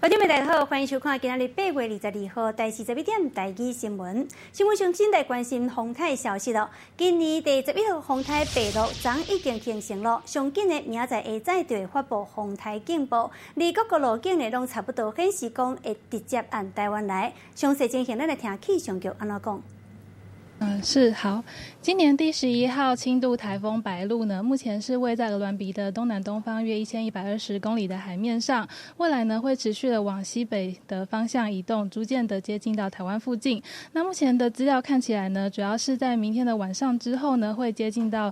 觀眾朋友大家好，歡迎收看今仔日8月22號台視11點台語新聞。新聞上先來關心風颱消息咯。今年第十一號風颱白鷺昨已經形成咯，上緊的明仔載下晝就會發布風颱警報，而各個路徑呢攏差不多顯示講會直接按台灣來。詳細情形，咱來聽氣象局按怎講。嗯，是好。今年第11號輕度颱風白鷺呢，目前是位在鵝鑾鼻的東南東方約1120公里的海面上，未來呢會持續的往西北的方向移動，逐漸的接近到台灣附近。那目前的資料看起來呢，主要是在明天的晚上之後呢，會接近到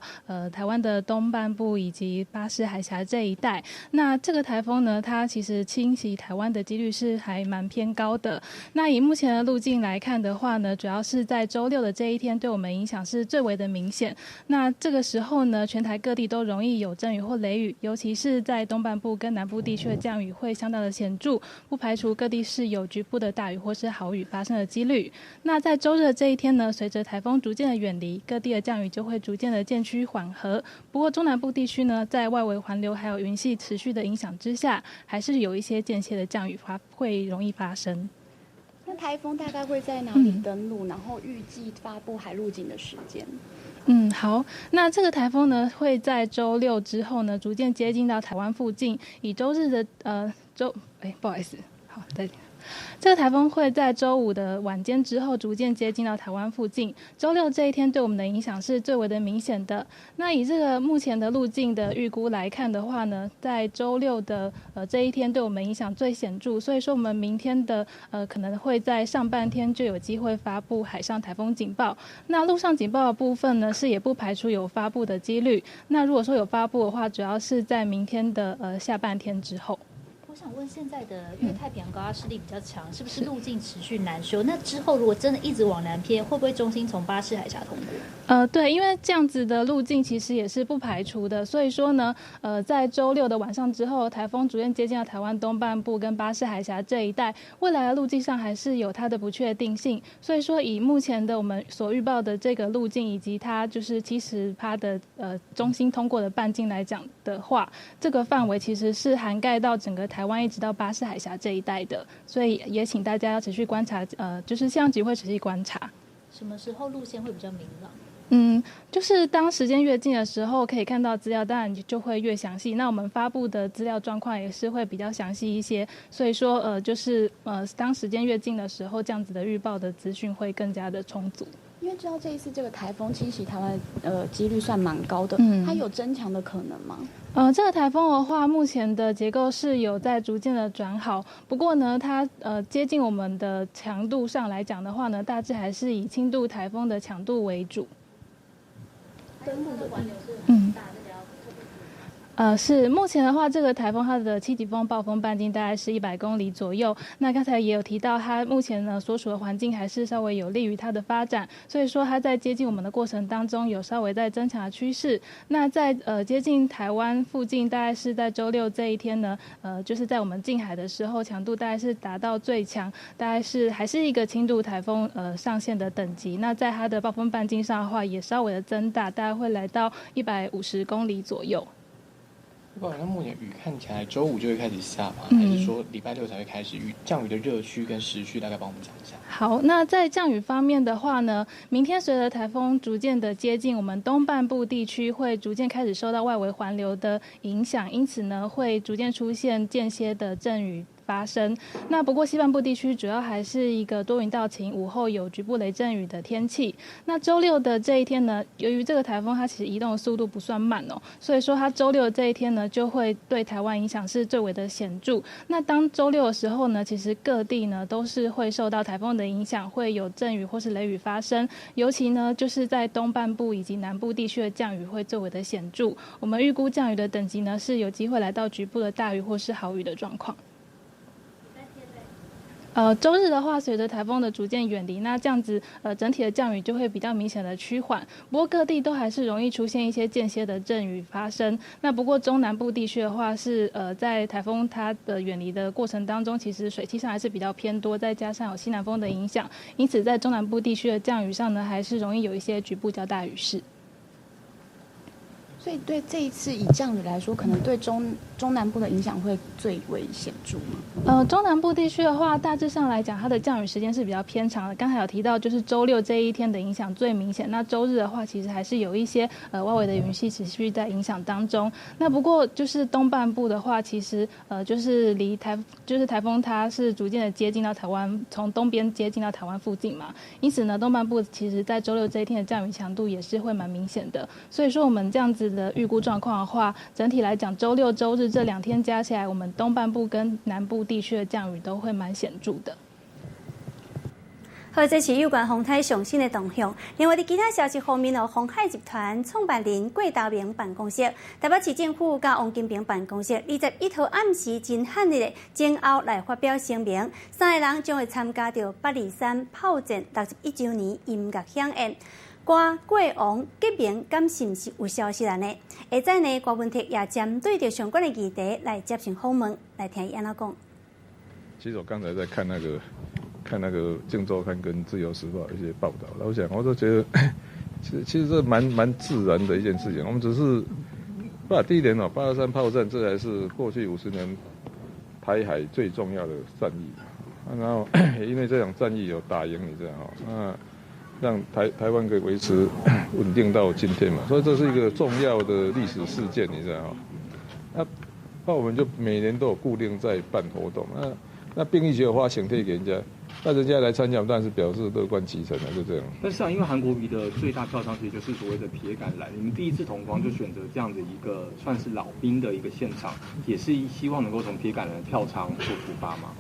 台灣的東半部以及巴士海峽這一帶。那這個颱風呢，它其實侵襲台灣的幾率是還蠻偏高的。那以目前的路徑來看的話呢，主要是在週六的這一天對我們影響是最為的明顯。那這個時候呢，全台各地都容易有陣雨或雷雨，尤其是在東半部跟南部地區的降雨會相當的顯著，不排除各地是有局部的大雨或是豪雨發生的幾率。那在週日的這一天呢，隨着颱風逐漸的遠離，各地的降雨就會逐漸的漸趨緩和。不過中南部地區呢，在外圍環流還有雲系持續的影響之下，還是有一些間歇的降雨會容易發生。那台風大概會在哪裡登陸？然後預計發布海陸警的時間？嗯，好，那這個台風呢，會在週六之後呢，逐漸接近到台灣附近。以週日的週，哎，不好意思，好，再。這個台風會在週五的晚間之後逐漸接近到台灣附近。週六這一天對我們的影響是最為的明顯的。那以這個目前的路徑的預估來看的話呢，在週六的這一天對我們影響最顯著，所以說我們明天的可能會在上半天就有機會發布海上台風警報。那陸上警報的部分呢，是也不排除有發布的幾率。那如果說有發布的話，主要是在明天的下半天之後。我想問現在的，因為太平洋高壓勢力比較強，是不是路徑持續難說？那之後如果真的一直往南偏，會不會中心從巴士海峽通過？對，因為這樣子的路徑其實也是不排除的，所以說呢，在週六的晚上之後，台風逐漸接近到台灣東半部跟巴士海峽這一帶，未來的路徑上還是有它的不確定性。所以說，以目前的我們所預報的這個路徑以及它就是70%的中心通過的半徑來講的話，這個範圍其實是涵蓋到整個台灣一直到巴士海峽這一帶的，所以也請大家要持續觀察，就是氣象局會持續觀察。什麼時候路線會比較明朗？嗯，就是當時間越近的時候，可以看到資料，當然就會越詳細。那我們發布的資料狀況也是會比較詳細一些。所以說，就是當時間越近的時候，這樣子的預報的資訊會更加的充足。因為知道這一次這個台風侵襲台灣，幾率算蠻高的，它有增強的可能嗎？這個台風的話，目前的結構是有在逐漸的轉好，不過呢，它接近我們的強度上來講的話呢，大致還是以輕度台風的強度為主。登陸的環流是很大，這個要是目前的話，這個台風它的七級風暴風半徑大概是100公里左右。那剛才也有提到，它目前呢所處的環境還是稍微有利於它的發展，所以說它在接近我們的過程當中有稍微在增強的趨勢。那在接近台灣附近，大概是在週六這一天呢，就是在我們近海的時候，強度大概是達到最強，大概是還是一個輕度台風上限的等級。那在它的暴風半徑上的話，也稍微的增大，大概會來到150公里左右。不，那目前雨看起來週五就會開始下嗎？還是說禮拜六才會開始雨？降雨的熱區跟時序大概幫我們講一下。好，那在降雨方面的話呢，明天隨着台風逐漸的接近，我們東半部地區會逐漸開始受到外圍環流的影響，因此呢，會逐漸出現間歇的陣雨發生。那不過西半部地區主要還是一個多雲到晴，午後有局部雷陣雨的天氣。那週六的這一天呢，由於這個台風它其實移動的速度不算慢哦，所以說它週六的這一天呢，就會對台灣影響是最為的顯著。那當週六的時候呢，其實各地呢都是會受到台風的影響，會有陣雨或是雷雨發生。尤其呢，就是在東半部以及南部地區的降雨會最為的顯著。我們預估降雨的等級呢，是有機會來到局部的大雨或是豪雨的狀況。週日的話，隨着台風的逐漸遠離，那這樣子，整體的降雨就會比較明顯的趨緩。不過各地都還是容易出現一些間歇的陣雨發生。那不過中南部地區的話是，在台風它的遠離的過程當中，其實水汽上還是比較偏多，再加上有西南風的影響，因此在中南部地區的降雨上呢，還是容易有一些局部較大雨勢。所以对这一次以降雨来说，可能对中南部的影响会最为显著吗？中南部地区的话，大致上来讲，它的降雨时间是比较偏长的。刚才有提到，就是周六这一天的影响最明显。那周日的话，其实还是有一些外围的云系持续在影响当中。那不过就是东半部的话，其实就是离台就是台风它是逐渐的接近到台湾，从东边接近到台湾附近嘛。因此呢，东半部其实在周六这一天的降雨强度也是会蛮明显的。所以说我们这样子的预估状况的话，整体来讲，周六、周日这两天加起来，我们东半部跟南部地区的降雨都会蛮显著的。好，这是有关风台上新的动向。另外，伫其他消息方面哦，鸿海集团创办人郭台铭办公室、台北市政府佮王金平办公室，21号暗时真罕的前后来发表声明，三个人将会参加著823炮战61周年音乐飨宴。郭郭王结盟，敢是毋是有消息了呢？下载呢，郭文铁也针对著相关的议题来接受访问，来听伊按怎讲。其实我刚才在看那个《镜周刊》跟《自由时报》一些报道，我想我都觉得，其实这蛮自然的一件事情。我们只是不第一点哦，823炮战这还是过去50年台海最重要的战役，然后因为这场战役有打赢，你知道哈，那让台湾可以维持稳定到今天嘛，所以这是一个重要的历史事件，你知道哈。那我们就每年都有固定在办活动，那兵役局有发请帖给人家，那人家来参加，当然是表示乐观其成了，就这样。但是啊，因为韩国瑜的最大票仓其实就是所谓的铁杆蓝，你们第一次同框就选择这样的一个算是老兵的一个现场，也是希望能够从铁杆蓝的票仓做出发吗？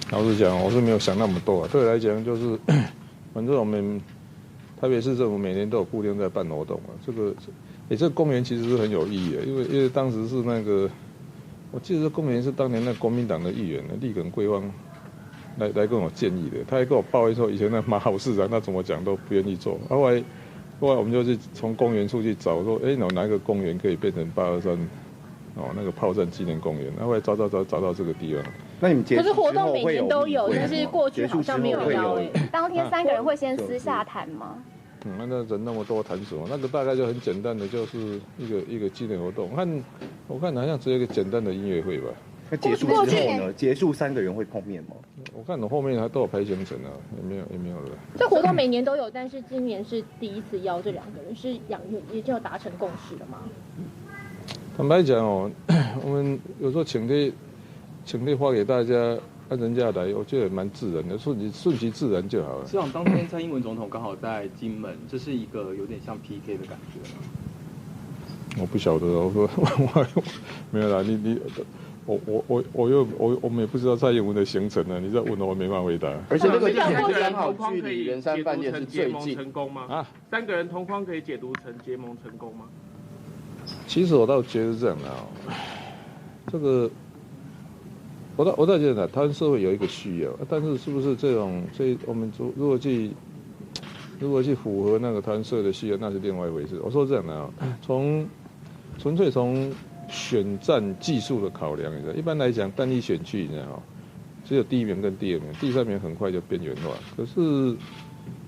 老实讲，我是没有想那么多啊。对我来讲，就是反正我们台北市政府每年都有固定在办活动啊。这个，哎，这个公园其实是很有意义的，因为当时是那个，我记得这公园是当年那国民党的议员栗耿桂芳来跟我建议的，他还跟我抱怨说，以前那马郝市长他怎么讲都不愿意做。后来我们就去从公园处去找，说，哎，有哪一个公园可以变成823哦那个炮战纪念公园？后来找找找找到这个地方。那你们结可是活动每年都有，但是过去好像没有邀。当天三个人会先私下谈吗？嗯，那人那么多谈什么？那个大概就很简单的，就是一个一个纪念活动。我看好像只有一个简单的音乐会吧。那结束之后呢？结束三个人会碰面吗？我看我后面还都有排行程啊，也没有也没有了。这活动每年都有，但是今年是第一次邀这两个人，是两已经有达成共识了吗？坦白讲哦，我们有时候请帖发给大家，让人家来，我觉得蛮自然的，顺其自然就好了。市长，当天蔡英文总统刚好在金门，这是一个有点像 PK 的感觉吗？我不晓得，我说我没有啦，你你我我我我又我我们也不知道蔡英文的行程呢，你再问我，我没办法回答。而且这个地点刚好距离圆山饭店是最近。成功吗？啊，三个人同框可以解读成结盟成功吗？其实我倒觉得这样的啊，这个我倒觉得台湾社会有一个需要，但是是不是这种这我们如果去符合那个台湾社会的需要，那是另外一回事。我说这样的啊，从纯粹从选战技术的考量，你知道，一般来讲单一选区，你知道只有第一名跟第二名，第三名很快就边缘化。可是，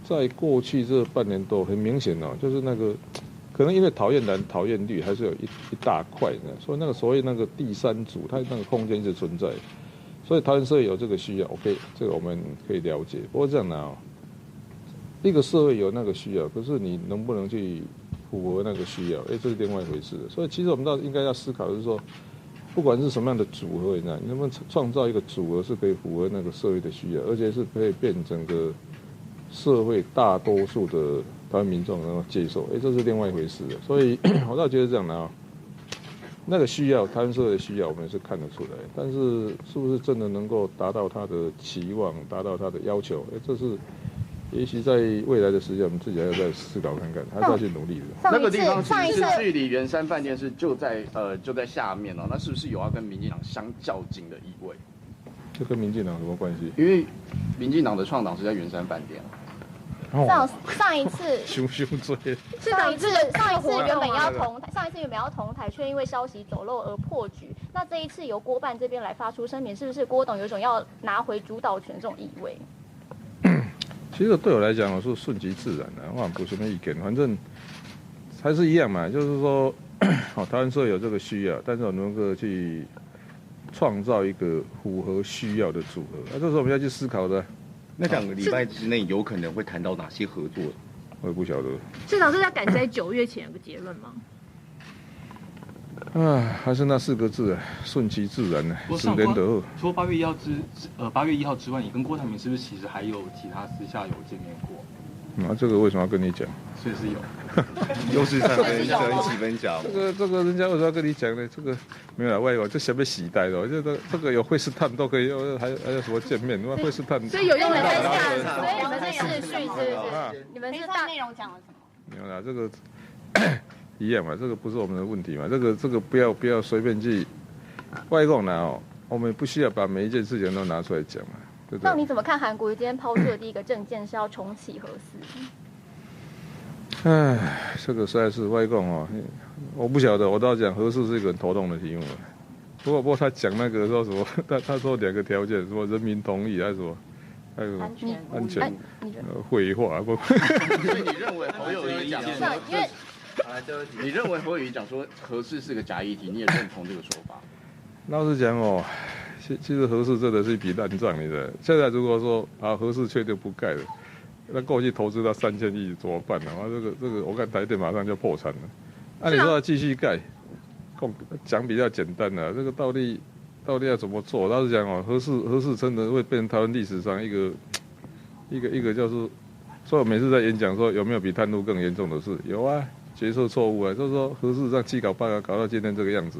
在过去这半年多，很明显哦，就是那个可能因为讨厌蓝、讨厌绿，还是有一大块的，所以那个所谓那个第三组，它那个空间是存在。所以台湾社会有这个需要，OK，这个我们可以了解。不过这样的啊，一个社会有那个需要，可是你能不能去符合那个需要？哎，这是另外一回事。所以其实我们倒应该要思考，就是说，不管是什么样的组合，你知道，你能不能创造一个组合是可以符合那个社会的需要，而且是可以变整个社会大多数的台湾民众能够接受？哎，这是另外一回事。所以我倒觉得这样的啊。那个需要，台湾社会的需要，我们是看得出来。但是，是不是真的能够达到他的期望，达到他的要求？哎，这是也许在未来的时间，我们自己还要再思考看看，还是要去努力的。那个地方其实是距离圆山饭店是就在下面哦。那是不是有要跟民进党相较劲的意味？这跟民进党有什么关系？因为民进党的创党是在圆山饭店。上上一次，凶凶追。上一次原本要同台，却因为消息走漏而破局。那这一次由郭办这边来发出声明，是不是郭董有一种要拿回主导权这种意味？其实对我来讲，我是顺其自然的，我无啥物意见。反正還是一樣嘛，就是說，好，台灣社會有這個需要，但是我們能夠去創造一個符合需要的組合，那這是我們要去思考的。那兩個禮拜之內有可能會談到哪些合作？我也不曉得。市長是要趕在9月前有個結論嗎？啊，還是那四個字，順其自然呢。除了八月一號之8月1號之外，你跟郭台銘是不是其實還有其他私下有見面過？那這個為什麼要跟你講？所以是有，又是三分爭七分講。這個人家為什麼要跟你講呢？這個沒有啦，外國這什麼時代了？這個有會試探都可以，還有什麼見面？那會試探。所以有用的在下，所以你們是視訊是不是？你們是大內容講了什麼？沒有啦，這個一樣嘛，這個不是我們的問題嘛。這個不要隨便去外講啦哦，我們不需要把每一件事情都拿出來講嘛。那你怎麼看韓國瑜今天拋出的第一個政見是要重啟核四？唉，這個實在是外講哦，我不曉得，我倒講核四是一個很頭痛的題目。不過他講那個說什麼，他說兩個條件，什麼人民同意還是什麼，還有安全安全，廢話不。所以你認為侯友宜講，因為你認為侯友宜講說核四是個假議題，你也認同這個說法？老實講哦。其實核四真的是一筆爛賬，你知道？現在如果說啊核四確定不蓋了，那過去投資到3000億怎麼辦呢？啊，這個我看台電馬上就破產了。那、啊、你說要繼續蓋，講比較簡單啦，這個到底要怎麼做？老實講哦，核四真的會變成台灣歷史上一個就是，所以我每次在演講說有沒有比貪污更嚴重的事？有啊，決策錯誤啊，就是說核四讓七搞八搞搞到今天這個樣子。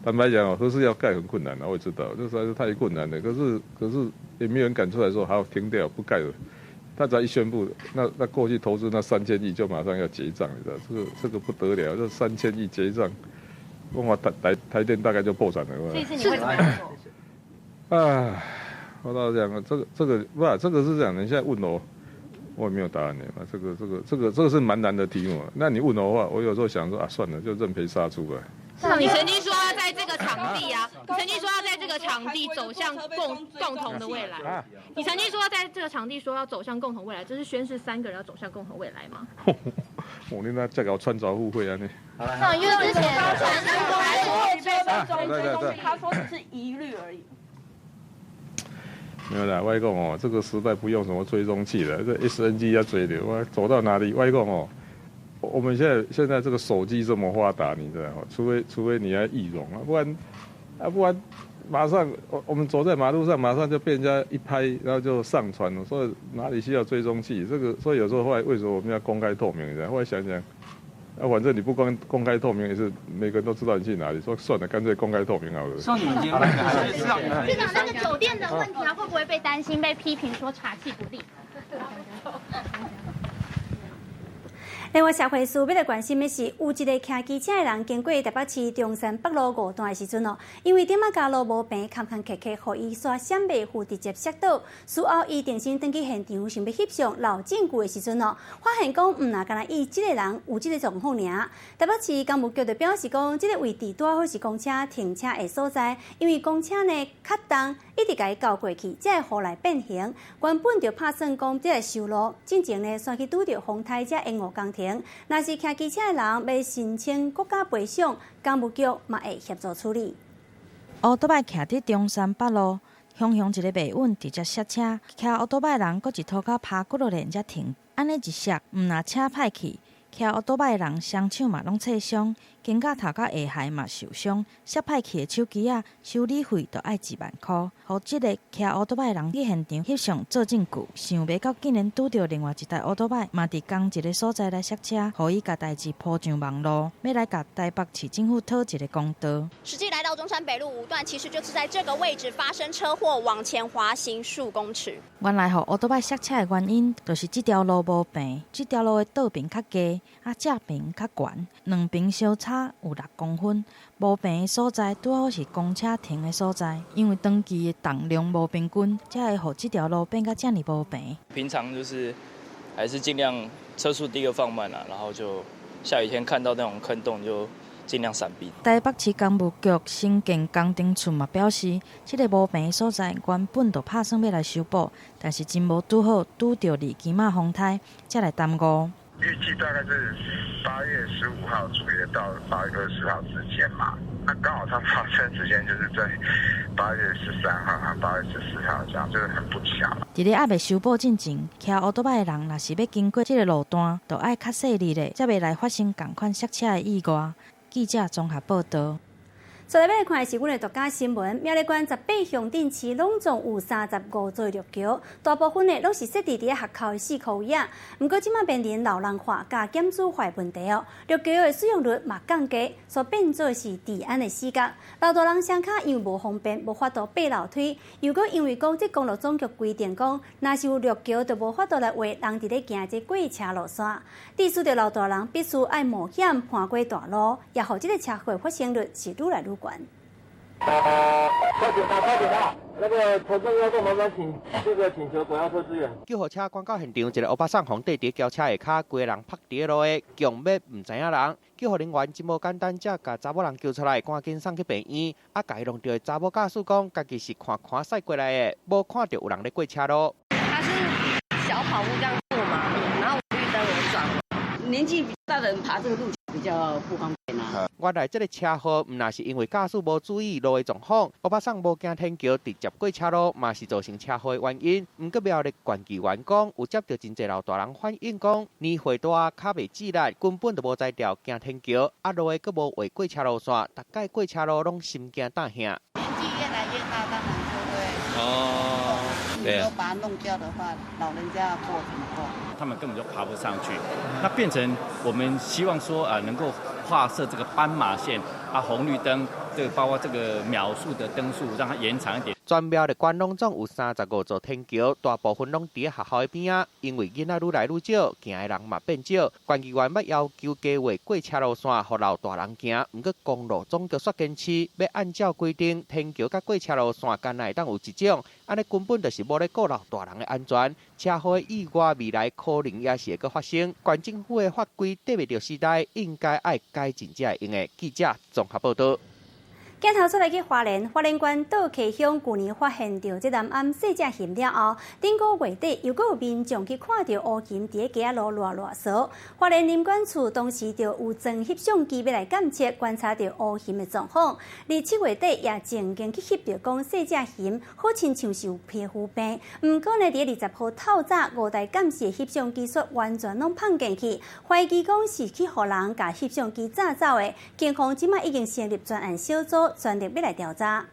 坦白講哦，核四要蓋很困難啊，我也知道，這實在是太困難了。可是也沒有人敢出來說好停掉不蓋了。他只要一宣布，那過去投資那3000億就馬上要結賬，你知道？這個不得了，這3000億結賬，我台電大概就破產了。這一次你會怎麼做？啊，我老實講，這個不，這個是這樣，你現在問我，我也沒有答案的嘛。這個是蠻難的題目。那你問我的話，我有時候想說啊，算了，就認賠殺出吧。你曾經說要在這個場地啊，你曾經說要在這個場地走向共同的未來。你曾經說要在這個場地說要走向共同未來，這是宣示三個人要走向共同未來嗎？我你那再搞穿鑿附會啊你。那因為之前對，他說只是疑慮而已。沒有啦，外公哦，這個時代不用什麼追蹤器了，這 SNG 要追的，我走到哪裡，外公哦。我們現在這個手機這麼發達，你知道嗎？除非你要易容啊，不然馬上我們走在馬路上，馬上就被人家一拍，然後就上傳了。所以哪裡需要追蹤器？這個所以有時候後來為什麼我們要公開透明？你知道？後來想想，啊，反正你不光公開透明，也是每個人都知道你去哪裡。說算了，乾脆公開透明好了。像你們今天市長那個酒店的問題啊，會不會被擔心被批評說查緝不力？另外，社會事要來關心的是，有一個騎機車的人經過台北市中山北路5段的時陣哦，因為頂仔加路無平，坎坎坷坷，予伊煞閃袂赴直接摔倒。事後，伊重新轉去現場，想欲翕相留證據的時陣哦，發現講毋若干焦伊這個人有這個狀況爾。台北市工務局就表示講，這個位置拄好是公車停車的所在，因為公車呢較重，一直共伊攪過去，才會予來變形。原本就拍算講這個修路，進前呢煞去拄著風颱才延誤工程。若是騎機車的人欲申請國家賠償，工務局嘛會協助處理。烏多擺徛佇中山北路，雄雄一个袂穩，直接剎車，騎烏多擺人閣一塗跤趴骨落來才停。按呢一摔，毋若車歹去，騎烏多擺的人雙手嘛攏切傷，肩胛頭佮下頦嘛受傷，摔歹去的手機仔修理費就愛1萬箍。予這个騎烏多擺的人去現場翕相做證據，想袂到竟然拄著另外一台烏多擺，嘛佇仝一个所在來摔車，予伊共代誌鋪上網路，欲來共台北市政府討一个公道。實際來到中山北路5段，其實就是在這個位置發生車禍，往前滑行數公尺。原來予烏多擺摔車的原因，就是這條路無平，這條路的倒爿較低，啊正爿較懸，兩爿相差有6公分。無平的所在拄好是公車停的所在，因為長期的重量無平均，才會予這條路變甲遮爾無平。平常就是還是盡量車速第一個放慢啦，然後就下雨天看到那種坑洞就盡量閃避。台北市工務局新建工程處嘛表示，這个無平的所在原本就拍算欲來修補，但是真無拄好拄著二期仔風颱，才來耽誤。預計大概是8月15號左右到8月20號之間嘛。那剛好它發生時間就是在8月13號和8月14號，這樣就是很不巧。佇咧猶未修補進前，騎烏多擺的人若是欲經過這个路段，就愛較細膩咧，才袂來發生仝款摔車的意外。記者綜合報導。接來欲來看的是阮的獨家新聞。苗栗縣18鄉鎮市攏總有35座陸橋，大部分的攏是設置佇學校的四箍圍仔。毋過這馬面臨老人化佮減子化的問題哦，陸橋的使用率嘛降低，所變做是治安的死角。老大人雙跤因為無方便，無法度爬樓梯，又閣因為講這公路總局規定講，若是有陸橋就無法度來畫人佇咧行這過車路線，致使著老大人必須愛冒險攀過大路，也予這个車禍發生率是愈來愈懸。快點啊！快點啊！那個頭重腰重，麻煩請這個請求公交車支援。救護車趕到現場，一个歐巴桑予綴佇轎車下跤，規个人趴佇路下，強欲毋知影人。救護人員真無簡單，才共查某人救出來，趕緊送去病院。啊，共伊弄著的查某駕駛講，家己是看看駛過來的，無看著有人咧過車路。他是小跑步這樣過馬路，然後綠燈我轉。年紀比較大的人爬這個路比較不方便啊。原來這个車禍毋若是因為駕駛無注意路的狀況，歐巴桑無行天橋直接過車路，嘛是造成車禍的原因。毋過苗栗縣議員講，有接著真濟老大人反映講，年歲大跤袂智力，根本就無才調行天橋，啊路下閣無畫過車路線，逐擺過車路攏心驚膽嚇。年紀越來越大，當然就會哦，對啊。把它弄掉的話，老人家要過怎麼過？他們根本就爬不上去，那變成我們希望說啊，能夠劃設這個斑馬線啊，紅綠燈，這個包括這個秒數的燈數，讓它延長一點。全苗栗縣攏總有35座天橋，大部分攏佇學校的邊仔，因為囡仔愈來愈少，行的人嘛變少。縣議員欲要求加畫過車路線，予老大人行，毋過公路總局煞堅持欲按照規定，天橋佮過車路線干焦會當有一種，按呢根本就是無咧顧老大人的安全。車禍意外未來可能也是會閣發生。縣政府的法規綴袂著時代，應該愛改進才會用的。記者綜合報導。鏡頭出來去花蓮，花蓮縣倒溪鄉舊年發現著這南頷細隻熊了後，頂個月底又閣有民眾去看著烏熊佇咧街仔路賴賴趖。花蓮林管處當時就有裝翕相機欲來監測觀察著烏熊的狀況。而7月底也曾經去翕著講細隻熊好親像是有皮膚病，毋過呢，佇20號透早五台監視的翕相機煞完全攏放電去，懷疑講是去予人共翕相機炸走的。警方這馬已經成立專案小組。全力欲來調查。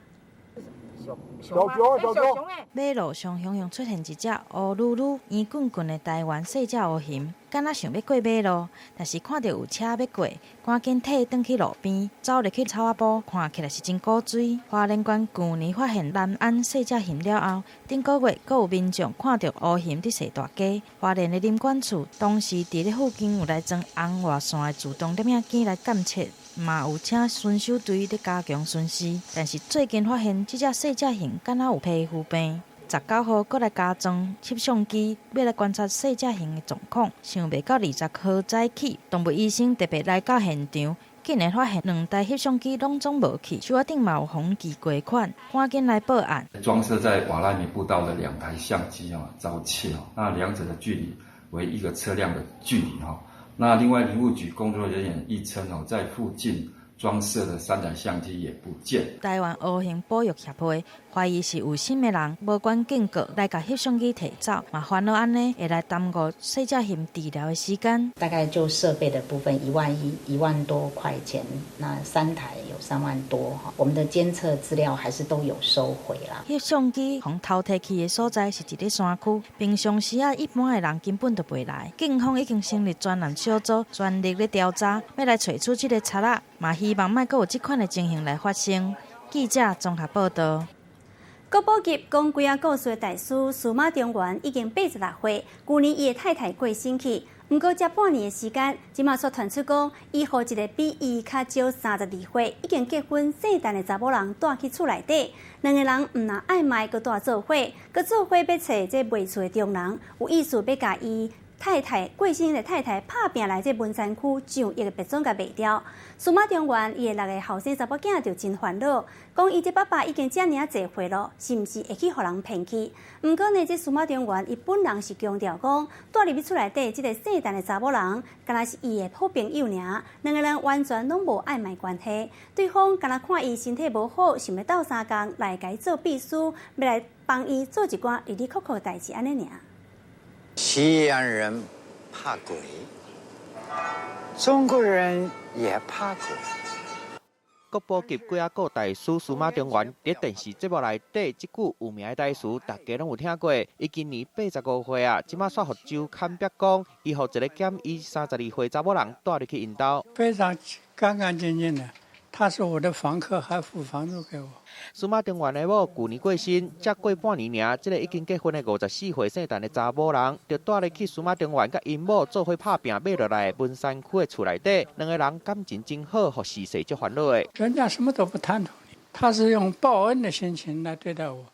小熊，小熊，馬路上雄雄出現一隻烏嚕嚕、圓滾滾的台灣細隻烏熊，敢若想欲過馬路，但是看著有車欲過，趕緊退轉去路邊，走入去草仔埔，看起來是真古錐。花蓮縣舊年發現南頷細隻熊了後，頂個月閣有民眾看著烏熊佇踅大街。花蓮的林管處當時佇咧附近有來裝紅外線的自動攝影機來監測。嘛有請巡守隊咧加強巡視，但是最近發現這隻細隻熊敢若有皮膚病。19號閣來加裝攝像機，欲來觀察細隻熊的狀況。想袂到20號早起，動物醫生特別來到現場，竟然發現兩台翕相機攏總無去，樹仔頂嘛有予寄過款，趕緊來報案。裝設在瓦拉米步道的兩台相機啊遭竊，那兩者的距離為一個車輛的距離哈。那另外林務局工作人員亦稱哦，在附近裝設的三台相機也不見。台灣烏熊保育協會懷疑是有心的人無管警告來共翕相機提走，嘛煩惱按呢會來耽誤細隻熊治療的時間。大概就設備的部分1萬1 1萬多塊錢，那三台有3萬多哈。我們的監測資料還是都有收回啦。翕相機予偷提去的所在是佇咧山區，平常時啊，一般的人根本就袂來。警方已經成立專案小組，全力咧調查，欲來揣出這个賊仔，嘛希望莫閣有這款的情形來發生。記者綜合報導。國寶級講鬼仔故事的大師司馬中原已經86歲，舊年伊的太太過身去，毋過才半年的時間，這馬煞傳出講，伊予一个比伊較少32歲、已經結婚生蛋的查某人帶去厝內底，兩个人毋但曖昧，閣蹛做伙，閣做伙欲揣這賣厝的中人，有意思欲共伊太太過身的太太拍拚來這文山區上億的別莊共賣掉。司馬中原伊的六个後生查某囝就真煩惱，講伊這爸爸已經遮爾仔濟歲咯，是毋是會去予人騙去？毋過呢，這司馬中原伊本人是強調講，帶入去厝內底這个姓陳的查某人，敢若是伊的好朋友爾，兩个人完全攏無曖昧關係。對方敢若看伊身體無好，想欲鬥相共來共伊做秘書，欲來幫伊做一寡哩哩扣扣代誌按呢爾。西洋人怕鬼，中國人也怕鬼。國寶級鬼仔故大師司馬中原佇電視節目內底，這句有名的台詞，大家攏有聽過。伊今年85歲啊，這馬煞予周刊爆講，伊予一个減伊32歲查某人帶入去𪜶兜。非常乾乾淨淨的，他是我的房客，還付房租給我。司馬中原的某舊年過身，才過半年爾，這个已經結婚的54歲姓陳的查某人，就帶入去司馬中原佮𪜶某做伙拍拚買落來的文山區的厝內底，兩個人感情真好，予時勢足煩惱的。人家什麼都不貪圖你，他是用報恩的心情來對待我。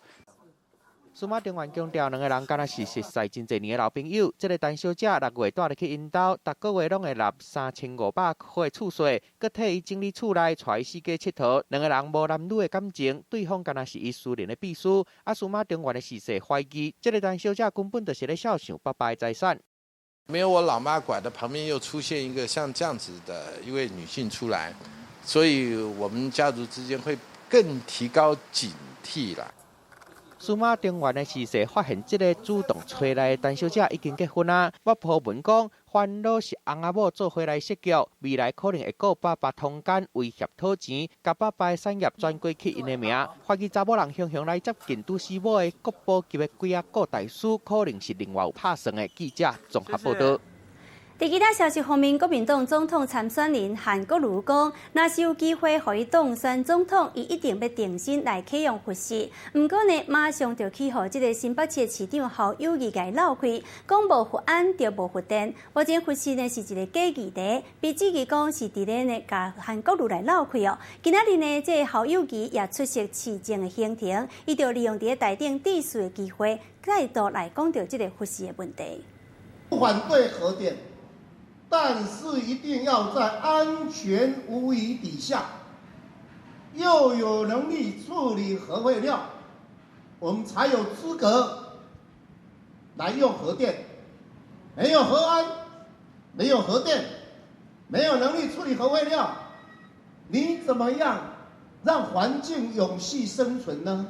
司馬中原強調，兩个人敢若是熟似真濟年的老朋友。這个陳小姐6月帶入去𪜶兜，逐个月攏會納3500塊厝稅，閣替伊整理厝內，帶伊四界𨑨迌。兩个人無男女的感情，對方敢若是伊私人的秘書。啊，司馬中原的時勢懷疑，這个陳小姐根本就是咧肖想爸爸的財產。沒有我老媽管的，旁邊又出現一個像這樣子的一位女性出來，所以我們家族之間會更提高警惕啦。司馬中原的時勢發現，這个主動揣來的陳小姐已經結婚啊。我鋪文講，煩惱是翁仔某做伙來設局，未來可能會告爸爸通姦，威脅討錢，共爸爸的產業轉過去𪜶的名。懷疑查某人雄雄來接近拄死某的國寶級的鬼仔顧大師，可能是另外有拍算的。記者綜合報導。佇其他消息方面，國民黨總統參選人韓國瑜講，若是有機會予伊當選總統，伊一定欲重新來啟用核四。毋過呢，馬上就去予這个新北市市長侯友宜共伊鬧開，講無核安就無核電。目前核四呢是一个假議題，被質疑講是佇咧呢共韓國瑜來鬧開哦。今仔日呢，這个侯友宜也出席市政的行程，伊就利用佇咧台頂致辭的機會，再度來講著這个核四的問題。不反對核電。但是一定要在安全無虞底下，又有能力處理核廢料，我們才有資格來用核電。沒有核安，沒有核電，沒有能力處理核廢料，你怎麼樣讓環境永續生存呢？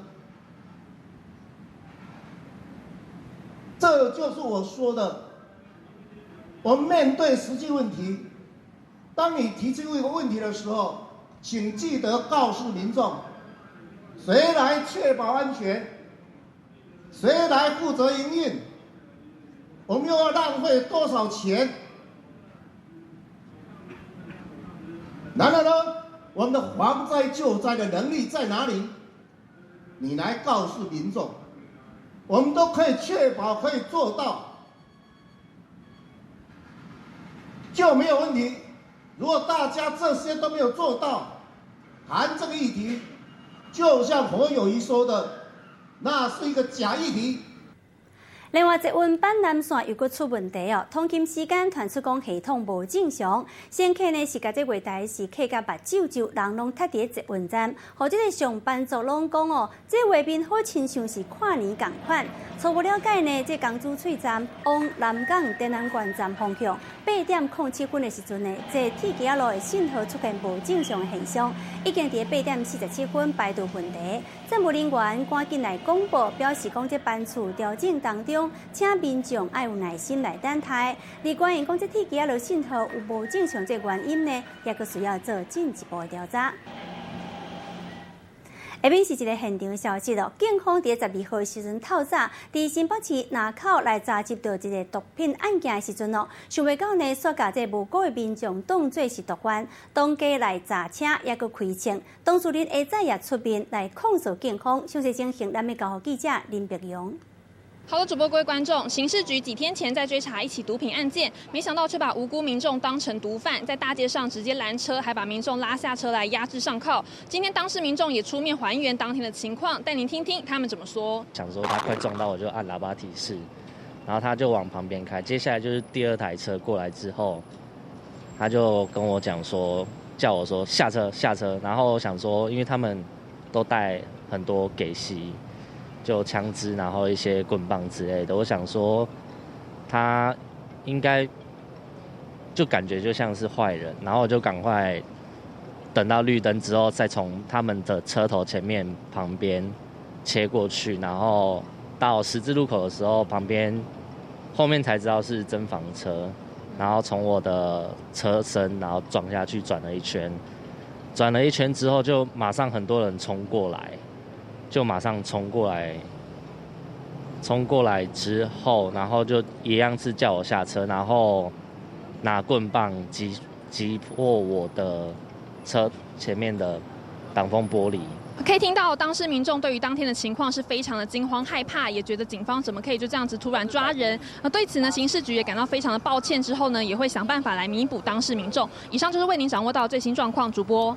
這就是我說的。我們面對實際問題，當你提出一個問題的時候，請記得告訴民眾，誰來確保安全，誰來負責營運，我們又要浪費多少錢？然後呢，我們的防災救災的能力在哪裡？你來告訴民眾，我們都可以確保可以做到。就沒有問題。如果大家這些都沒有做到，談這個議題，就像侯友宜說的，那是一個假議題。另外，捷運板南線又閣出問題哦。通勤時間傳出講系統無正常，乘客呢是共這月台是客甲目睭睭，人攏塞佇咧捷運站，予這个上班族攏講哦，這畫面好親像是跨年仝款。初步了解呢，這江子翠站往南港展覽館站方向8點07分的時陣呢，這鐵枝仔路的信號出現無正常的現象，已經佇8點47分排除問題。政務人員趕緊來公布，表示講這班次調整當中，請民眾愛有耐心來等待。而關於講這鐵枝仔路信號有無正常這原因呢，也閣需要做進一步的調查。下面是一个現場消息咯，警方佇12號時陣透早，佇新北市林口來查緝著一个毒品案件的時陣咯，想袂到呢，煞共這無辜的民眾當做是毒販，當街來砸車，抑閣開槍。當事人下早也出面來控訴警方。詳細情形，咱欲交予記者林碧榮。好的，主播各位觀眾，刑事局幾天前在追查一起毒品案件，沒想到卻把無辜民眾當成毒販，在大街上直接攔車，還把民眾拉下車來壓制上銬。今天當事民眾也出面還原當天的情況，帶您聽聽他們怎麼說。想說他快撞到我，就按喇叭提示，然後他就往旁邊開。接下來就是第二台車過來之後，他就跟我講說，叫我說下車下車。然後我想說，因為他們都帶很多給息，就槍支，然後一些棍棒之類的。我想說，他應該就感覺就像是壞人，然後我就趕快等到綠燈之後，再從他們的車頭前面旁邊切過去，然後到十字路口的時候，旁邊後面才知道是偵防車，然後從我的車身然後撞下去，轉了一圈，轉了一圈之後，就馬上很多人衝過來，就馬上衝過來，衝過來之後，然後就一樣是叫我下車，然後拿棍棒擊破我的車前面的擋風玻璃。可以聽到當事民眾對於當天的情況是非常的驚慌害怕，也覺得警方怎麼可以就這樣子突然抓人？那對此呢，刑事局也感到非常的抱歉，之後呢，也會想辦法來彌補當事民眾。以上就是為您掌握到最新狀況，主播。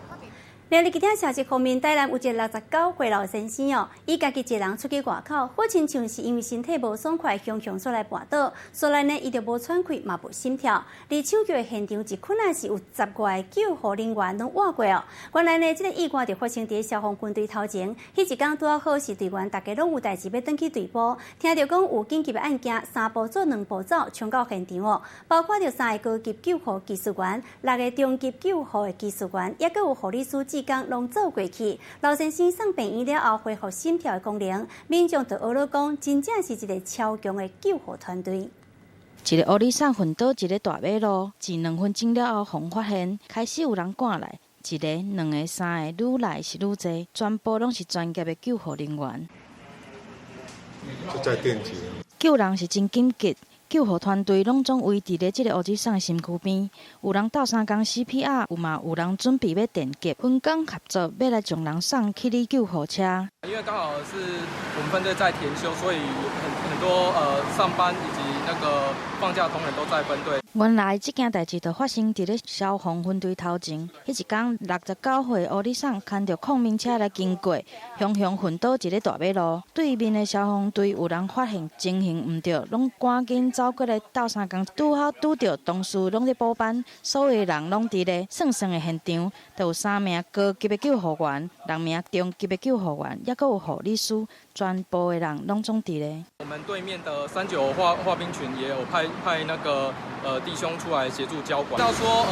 另外，其他消息方面，台南有一个69歲老先生哦，伊家己一个人出去外口，好親像是因為身體無爽快，雄雄煞來跋倒，所來呢，伊就無喘氣，嘛無心跳。佇搶救的現場，一困難是有10外個救護人員攏活過哦。原來呢，這個意外就發生佇消防分隊頭前，彼一工拄好是隊員大家攏有代誌欲轉去隊部，聽著講有緊急的案件，三步做兩步走，衝到現場哦。包括著三个高級救護技術員、六个中級救護的技術員，抑閣有護理師。志工攏做過去，老先生送病院了後恢復心跳的功能，民眾就學咧講，真正是一個超強的救護團隊。一个烏里送昏倒佇咧大馬路，一兩分鐘了後，予發現開始有人趕來，一个、兩个、三个，愈來是愈濟，全部攏是專業的救護人員。就在電擊。救人是真緊急。救護團隊攏總圍佇咧這个烏子送的身軀邊，有人鬥相共 CPR，有嘛有人準備欲電擊，分工合作欲來將人送去哩救護車。因為剛好是我們分隊在填休，所以很多上班以及那個放假同仁都在分隊。原來這件代誌就發生佇咧消防分隊頭前，彼一工69歲烏里送牽著控民車來經過，雄雄昏倒佇咧大馬路。對面的消防隊有人發現情形毋對，攏趕緊走過來鬥相共，拄好拄著同事攏咧補班，所有人攏佇咧算算的現場，就有三名高級的救護員，六名中級的救護員，抑閣有護理師，全部的人攏總佇咧。我們對面的39化兵群也有派那個弟兄出來協助交管。到說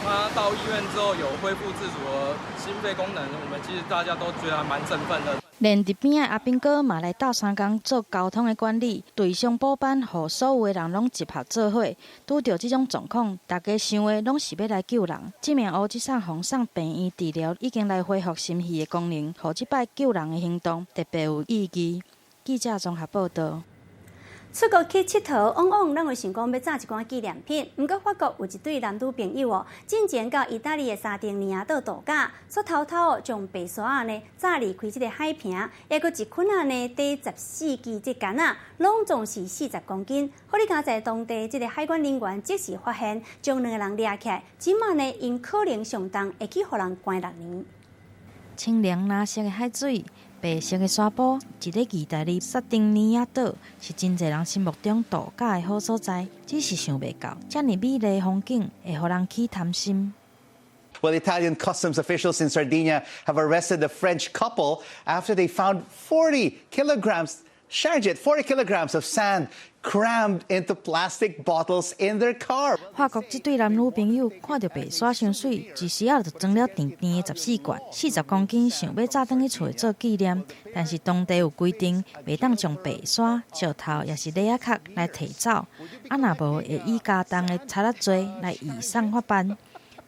他到醫院之後有恢復自主的心肺功能，我們其實大家都覺得還蠻振奮的。連佇邊仔阿兵哥嘛來鬥相共做交通的管理，隊上補班，予所有的人攏集合做伙。拄著這種狀況，大家想的攏是欲來救人。這名烏子送予送病院治療，已經來恢復心肺的功能，予這擺救人的行動特別有意義。記者綜合報道。出國去𨑨迌，往往咱會想講欲紮一寡紀念品。毋過法國有一對男女朋友哦，進前到意大利的沙丁尼亞島度假，煞偷偷哦將白沙仔呢紮離開這个海坪，抑閣一捆仔呢短14支這桿仔，攏總是40公斤。好佳哉當地這个海關人員即時發現，將兩個人掠起來，這馬呢𪜶可能上重會去予人關6年。清涼藍色的海水，白色的沙埔，佇咧義大利薩丁尼亞島是真濟人心目中度假的好所在。只是想袂到，遮爾美麗的風景會予人起貪心。 Well, Italian customs officials in Sardinia have arrested a French couple after they found 40 kilograms, Sharjit, 40 kilograms of sand crammed into plastic bottles in their car. 法國這對男女朋友看著白沙傷媠，一時仔就裝了甜甜的14罐，40公斤，想欲紮轉去厝做紀念。但是當地有規定，袂當將白沙、石頭抑是螺仔殼來提走，啊若無會以加重的賊仔罪來移送法辦。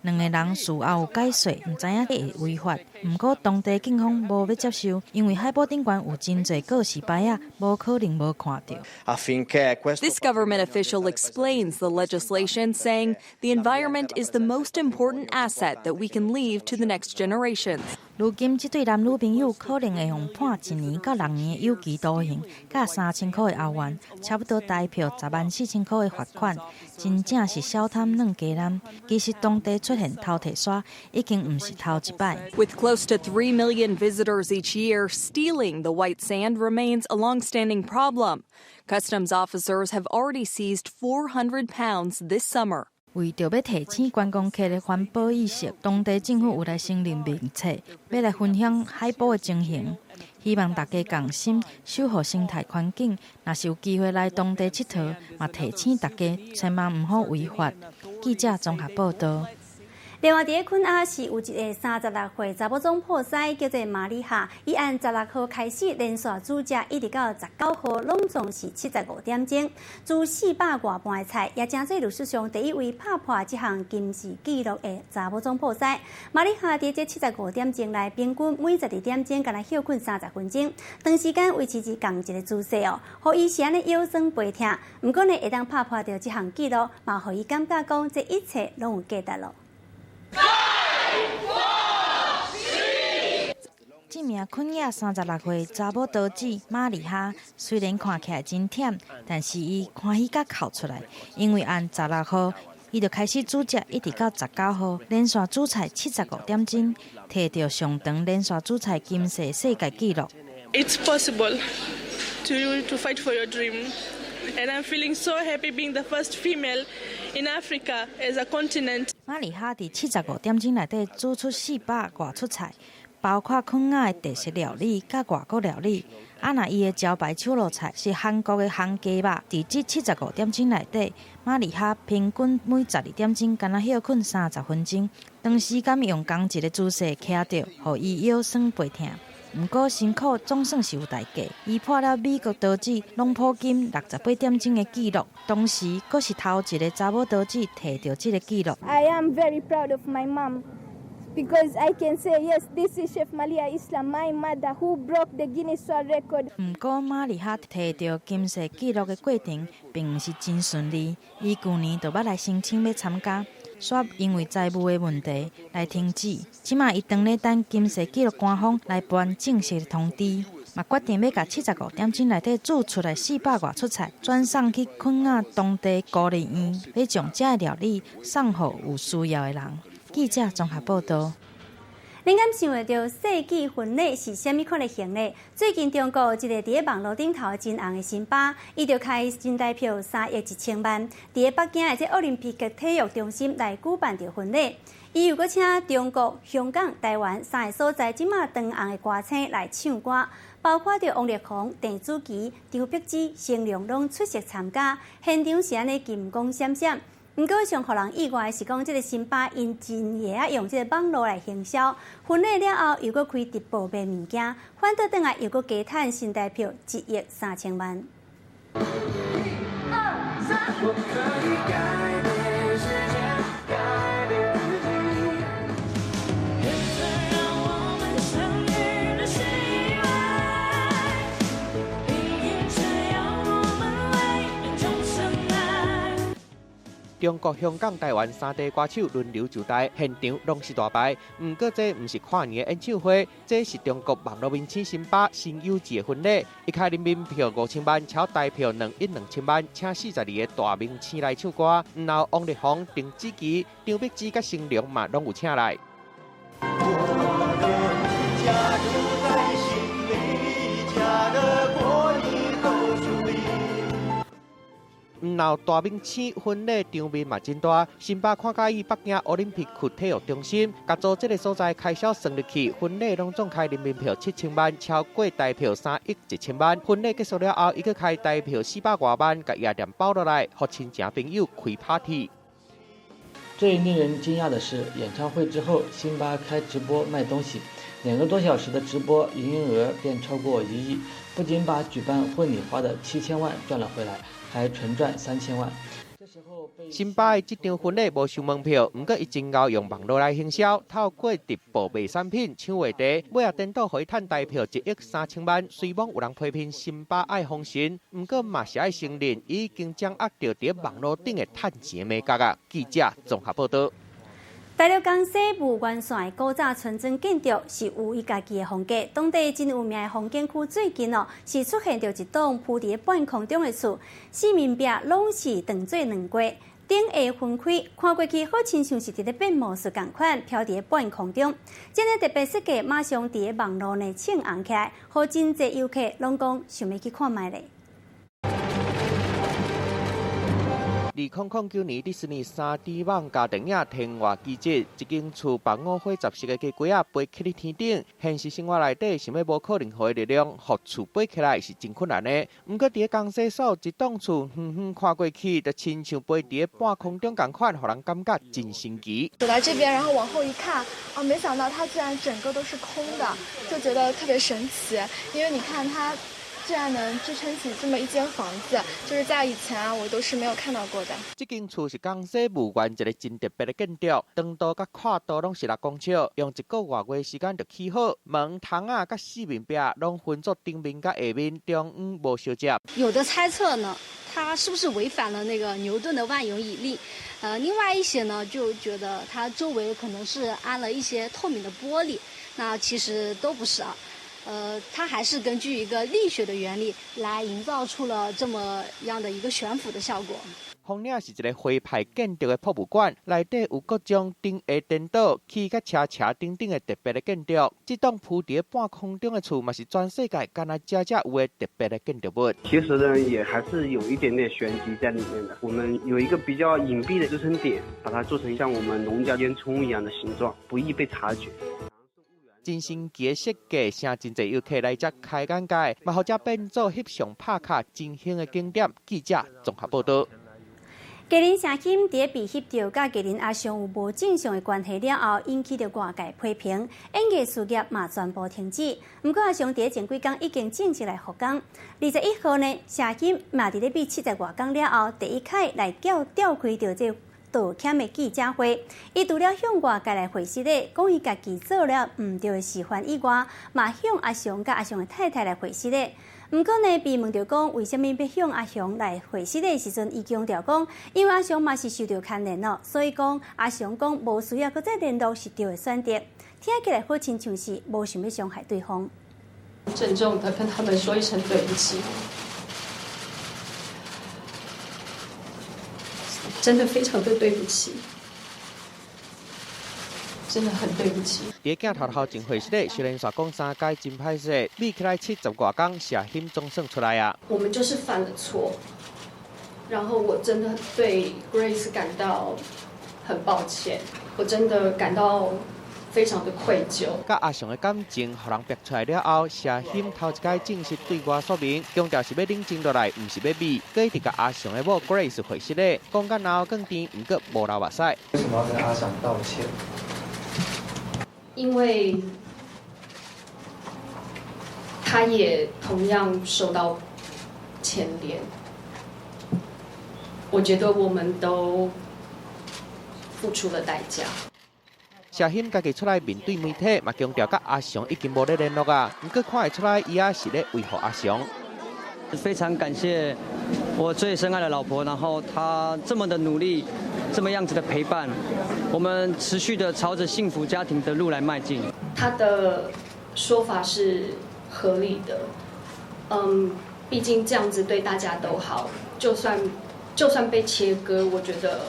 兩个人事後有解說，毋知影會違法。毋過當地警方無欲接受，因為海埔頂懸有真濟告示牌仔，無可能無看著。 This government official explains the legislation, saying the environment is the most important asset that we can leave to the next generations. 如今，這對男女朋友可能會予判1年到6年的有期徒刑，佮3000箍的歐元，差不多台票10萬4千箍的罰款。真正是小貪軟雞籠。其實當地出現偷提沙，已經毋是頭一擺。 With close to 3 million visitors each year, stealing the white sand remains a long-standing problem. Customs officers have already seized 400 pounds this summer. 為著欲提醒觀光客的環保意識，當地政府有來成立名冊，欲來分享海埔的情形，希望大家仝心守護生態環境。若是有機會來當地𨑨迌，嘛提醒大家千萬毋好違法。記者綜合報道。另外，佇咧肯亞是有一个36歲查某總鋪師，叫做瑪麗哈。伊按16號開始連續煮食，一直到19號，攏總是75點鐘，煮400外盤的菜，也成做歷史上第一位拍破這項金氏紀錄的查某總鋪師。瑪麗哈佇這七十五點鐘內，平均每12點鐘干焦歇睏30分鐘，長時間維持佇仝一个姿勢哦，予伊是按呢腰酸背疼。毋過呢，會當拍破著這項紀錄，嘛予伊感覺講這一切攏有價值囉。 Five, four, three. 這名肯亞36歲查某刀子瑪麗哈，雖然看起來真忝，但是伊歡喜甲哭出來，因為按16號，伊就開始煮食，一直到19號，連續煮菜75點鐘，提著上長連續煮菜金氏世界紀錄。 It's possible to fight for your dream. And I'm feeling so happy being the first female in Africa as a continent. 瑪麗哈佇75點鐘內底煮出400外出菜，包括肯亞的特色料理佮外國料理。啊，若伊的招牌手路菜是韓國的烘雞肉。佇這七十五點鐘內底，瑪麗哈平均每12點鐘干焦歇睏30分鐘，長時間用仝一个姿勢徛著，予伊腰酸背疼。毋過辛苦總算是有代價，伊破了美國刀子朗普金68點鐘的紀錄，同時閣是頭一个查某刀子提著這个紀錄。 I am very proud of my mom because I can say yes, this is Chef Malia Islam, my mother who broke the Guinness World Record. 毋過瑪麗哈提著金氏紀錄的過程，並毋是真順利。伊舊年就捌來申請欲參加，煞因為財務的問題來停止。這馬伊當咧等金氏紀錄官方來頒正式的通知，嘛決定欲共75點鐘內底煮出來400外出菜，轉送去肯亞當地孤兒院，欲將這个料理送予有需要的人。記者綜合報道。恁敢想會著世紀婚禮是啥物款的行禮？最近中國一个佇咧網路頂頭真紅的辛巴，伊就開新台票3億1千萬，佇咧北京的這奧林匹克體育中心來舉辦著婚禮。伊又閣請中國、香港、台灣三个所在這馬當紅的歌星來唱歌，包括著王力宏、鄭子琪、張柏芝、成龍攏出席參加，現場是按呢金光閃閃。毋過上予人意外的是講，這个辛巴𪜶真會曉用這个網路來行銷，婚禮了後又閣開直播賣物件，反倒轉來又閣加趁新台票1億3千萬。一二三，我可以改變世界，改變自己。緣分讓我們相遇的是意外，命運只要我們為終相愛。中國、香港、台灣三地歌手輪流上台，現場攏是大牌。毋過這毋是跨年的演唱會，這是中國網路明星辛巴辛有志的婚禮。伊開人民票5000萬，超台票2億2千萬，請42个大明星來唱歌。然後王力宏、鄧紫棋、張柏芝佮成龍嘛攏有請來。我的家住在心裡，家的過以後樹立。然後大明星婚禮場面嘛真大，辛巴看佮意北京奧林匹克體育中心，共租這个所在開銷算入去，婚禮攏總開人民票7000萬，超過台票3億1千萬。婚禮結束了後，伊閣開台票400外萬，共夜店包落來，予親情朋友開 party。最令人驚訝的是，演唱會之後，辛巴開直播賣東西，2個多小時的直播營業額便超過1億，不僅把舉辦婚禮花的7000萬賺了回來，還純賺3000萬。辛巴的這場婚禮無收門票，毋過伊真𠢕用網路來行銷，透過直播賣產品、搶話題，尾仔顛倒予伊趁台票1億3千萬。雖罔有人批評辛巴愛封神，毋過嘛是愛承認，伊已經掌握著佇網路頂的趁錢眉角啊。記者綜合報道。大陸江西武元線的古早村莊建築是有伊家己的風格，當地真有名的風景區最近哦，是出現著一棟浮佇咧半空中的厝，四面壁攏是當做軟過，頂下分開，看過去好親像是佇咧變魔術仝款，飄佇咧半空中。這个特別設計馬上佇咧網路內衝紅起來，予真濟遊客攏講想欲去看覓咧。 2009年迪士尼3D 網加電影《天外奇蹟》，一間厝放五花十色的雞龜仔飛起佇天頂，現實生活內底想欲無靠任何的力量，予厝飛起來是真困難的。毋過佇咧江西所一棟厝，遠遠看過去，就親像飛佇咧半空中仝款，予人感覺真神奇。走來這邊，然後往後一看，啊，沒想到它居然整個都是空的，就覺得特別神奇。因為你看它。居然能支撐起這麼一間房子，就是在以前啊，我都是沒有看到過的。這間厝是江西婺源一個真特別的建築，長度佮闊度攏是6公尺，用一個外月時間就起好。門、窗仔佮四面壁攏分做頂面佮下面，中央無相接。有的猜測呢，它是不是違反了那個牛頓的萬有引力？另外一些呢，就覺得它周圍可能是安了一些透明的玻璃，那其實都不是啊。它還是根據一個力學的原理來營造出了這麼樣的一個懸浮的效果。風嶺是一个徽派建築的博物館，內底有各種頂下顛倒、起佮車車頂頂的特別的建築。這棟浮佇咧半空中的厝，嘛是全世界干焦這才有的特別的建築物。其實呢，也還是有一點點玄機在裡面的。我們有一個比較隱蔽的支撐點，把它做成像我們農家煙囪一樣的形狀，不易被察覺。真神奇的設計，吸真濟遊客來遮開眼界，嘛予遮變做翕相拍卡真興的景點。記者綜合報導。藝人謝欣佇咧被翕著佮藝人阿翔有無正常的關係了後，引起著外界批評，演藝事業嘛全部停止。毋過阿翔佇咧前幾工已經正式來復工。21號呢，謝欣嘛佇咧變70外工了後，第一擺來叫召開著這道歉的記者會，伊除了向外界來解釋咧，講伊家己做了毋對的示範以外，嘛向阿翔佮阿翔的太太來解釋咧。毋過呢，被問著講為啥物欲向阿雄來解釋的時陣，伊強調講，因為阿雄嘛是受著牽連咯，所以講阿雄講無需要閣再聯絡是對的選擇。聽起來好親像是無想欲傷害對方。鄭重的跟他們說一聲對不起。真的非常的對不起，真的很對不起。佇鏡頭頭前回釋咧，雖然煞講三擺真歹勢，比起來70外工，謝欣總算出來啊。我們就是犯了錯，然後我真的對 Grace 感到很抱歉，我真的感到非常的愧疚。佮阿翔的感情，予人逼出來了後，謝欣頭一擺正式對外說明，強調是欲冷靜落來，毋是欲美。閣一直共阿翔的某 Grace 解釋咧，講甲嚨更甜，毋過無流目屎。為什麼要跟阿翔道歉？因為他也同樣受到牽連，我覺得我們都付出了代價。謝欣家己出來面對媒體，嘛強調佮阿翔已經無咧聯絡啊。毋過看會出來，伊也是咧維護阿翔。非常感謝我最深愛的老婆，然後她這麼的努力，這麼樣子的陪伴，我們持續的朝着幸福家庭的路來邁進。他的說法是合理的，畢竟這樣子對大家都好，就算被切割，我覺得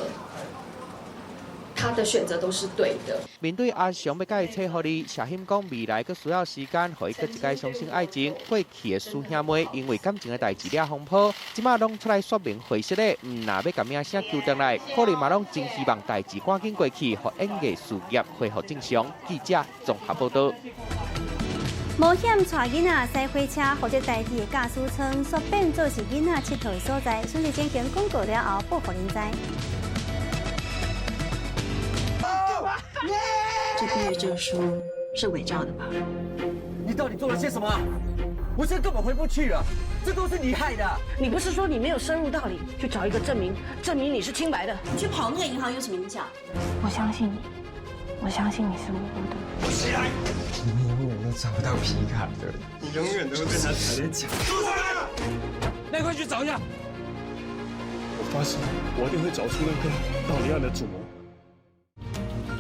他的選擇都是對的。面對阿翔欲共伊切予離，謝欣講未來閣需要時間，予伊閣一擺相信愛情。過去的師兄妹因為感情的代誌惹風波，這馬攏出來說明解釋咧，毋若欲共名聲救轉來，可能嘛攏真希望代誌趕緊過去，予演藝事業恢復正常。記者綜合報導。冒險帶囡仔駛火車，予這台鐵的駕駛艙，煞變做是囡仔𨑨迌的所在。相信進行廣告了後，報予恁知。這畢業證書是偽造的吧？你到底做了些什麼？我現在根本回不去了，這都是你害的。你不是說你沒有深入到裡去找一個證明，證明你是清白的？你去跑那個銀行有什麼影響？我相信你，我相信你是無辜的。我起來！你們永遠都找不到皮卡的，你永遠都會被他踩在腳。那快去找一下。我發誓，我一定會找出那個盜離案的主謀。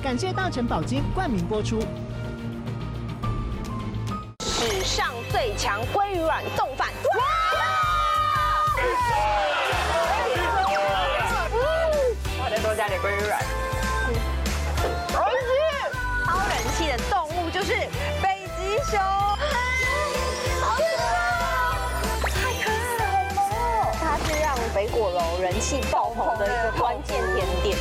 感谢大成保金冠名播出。史上最强鲑鱼卵冻饭。我再多加点鲑鱼卵。好吃！超人气的动物就是北极熊。好可爱，太可爱了，好萌哦！它是让北果楼人气爆棚的一个关键甜点。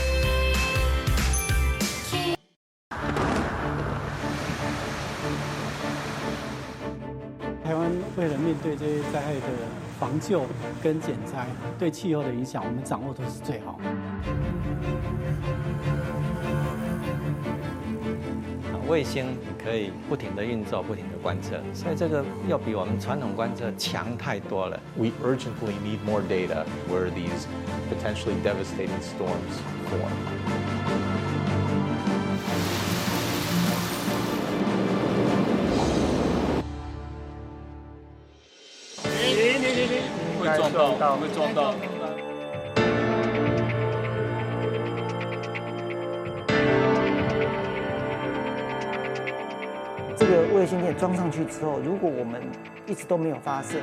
台湾为了面对这些灾害的防救跟减灾，对气候的影响，我们掌握都是最好。卫星可以不停的运作，不停的观测，所以这个要比我们传统观测强太多了。 We urgently need more data where these potentially devastating storms form. 会撞到，会撞到。这个卫星电装上去之后，如果我们一直都没有发射，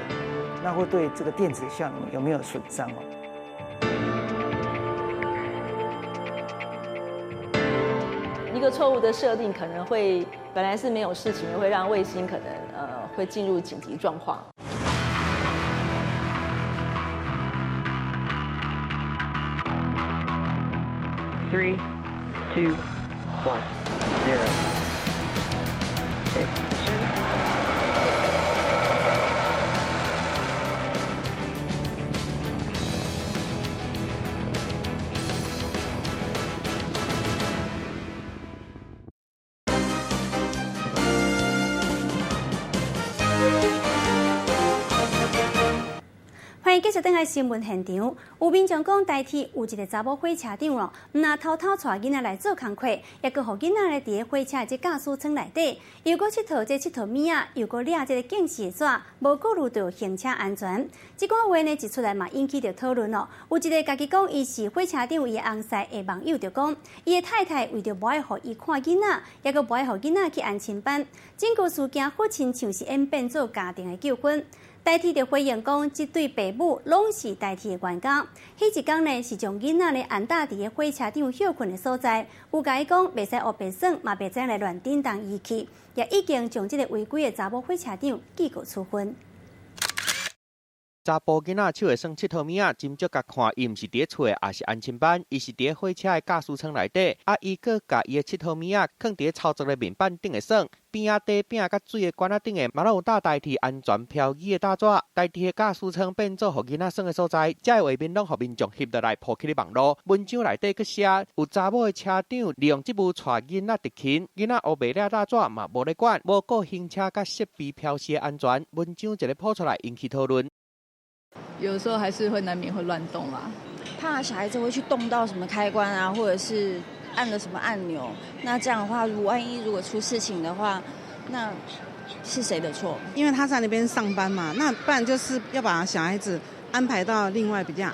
那会对这个电子效能有没有损伤哦？一个错误的设定可能会本来是没有事情，会让卫星可能会进入紧急状况。 Three, two, one, zero. Ignition. 欢迎继续转来新闻现场。有民众讲，台铁有一个查某火车长哦，毋若偷偷带囡仔来做工课，也阁予囡仔咧伫个火车这驾驶舱内底，又阁𨑨迌这𨑨迌物仔，又阁掠这个警示纸，无顾虑著行车安全。这寡话呢一出来嘛，引起著讨论哦。有一个家己讲伊是火车长，伊的翁婿的网友就讲，伊的太太为著无爱予伊看囡仔，也阁无爱予囡仔去安亲班，整个事件好亲像是演变做家庭的纠纷。台铁就回应讲，这对爸母拢是台铁的员工。彼一工呢，是将囡仔呢按搭伫个火车长歇睏的所在，有共伊讲袂使乌白耍，嘛袂使来乱叮当仪器，也已经将这个违规的查某火车长记过处分。查埔囡仔手会耍𨑨迌物仔，斟酌共看，伊毋是伫咧厝的，也是安亲班，伊是伫咧火车的驾驶舱内底。啊，伊阁共伊的𨑨迌物仔囥伫咧操作的面板顶会耍，边仔底饼佮水的罐仔顶的，嘛拢有搭台铁安全标语的搭纸。台铁的驾驶舱变做予囡仔耍的所在，这个画面拢予民众翕落来铺起咧网路。文章内底阁写，有查某的车长利用职务带囡仔执勤，囡仔乌白掠搭纸嘛无咧管，无顾行车佮设备标示的安全。文章一个铺出来引起讨论。有时候还是会难免会乱动啦，怕小孩子会去动到什么开关啊，或者是按了什么按钮。那这样的话，如万一如果出事情的话，那是谁的错？因为他在那边上班嘛，那不然就是要把小孩子安排到另外比较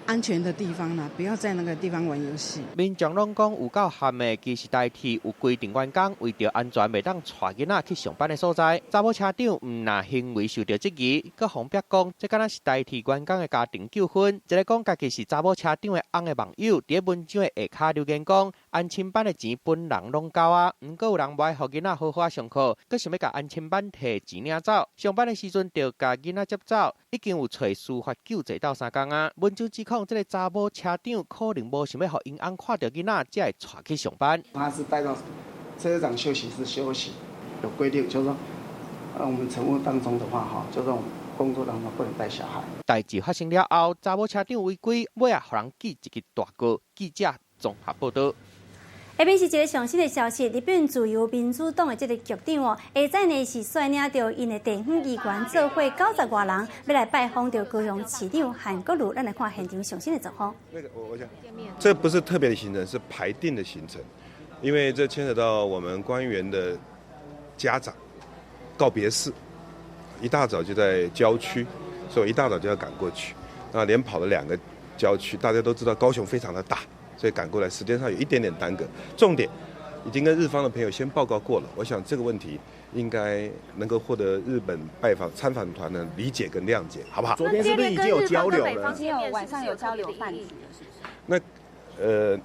安全的地方啦，不要在那个地方玩游戏。民众拢讲有够譀的，其实台铁有规定员工为著安全，袂当带囡仔去上班的所在。查某车长毋若行为受著质疑，阁予人讲，这敢若是台铁员工的家庭纠纷。一个讲家己是查某车长的翁的网友，伫咧文章的下跤留言讲，安亲班的钱本人拢交啊，毋过有人无爱予囡仔好好上课，阁想欲共安亲班提钱领走。上班的时阵就共囡仔接走，已经有揣司法救济斗相共啊。文章指控这个查某车长可能无想欲予𪜶翁看著囡仔，才会带去上班。他是带到车长休息室休息，有规定，就是说，我们乘务当中的话，哈，就是我们工作当中不能带小孩。代志发生了后，查某车长违规，尾仔予人记一支大过。记者综合报道。下面是一个上新的消息，日本自由民主党的这个局长哦，下早呢是率领著𪜶的地方议员做伙90外人，欲来拜访著高雄市长韩国瑜。咱来看现场上新的状况。那个，我想，这不是特别的行程，是排定的行程，因为这牵扯到我们官员的家长告别式，一大早就在郊区，所以我一大早就要赶过去。那连跑了2个郊区，大家都知道高雄非常的大。所以赶过来时间上有一点点耽搁。重点，已经跟日方的朋友先报告过了，我想这个问题应该能够获得日本拜访参访团的理解跟谅解，好不好？昨天是不是已经有交流了？已经有晚上有交流饭局了，是不是？那，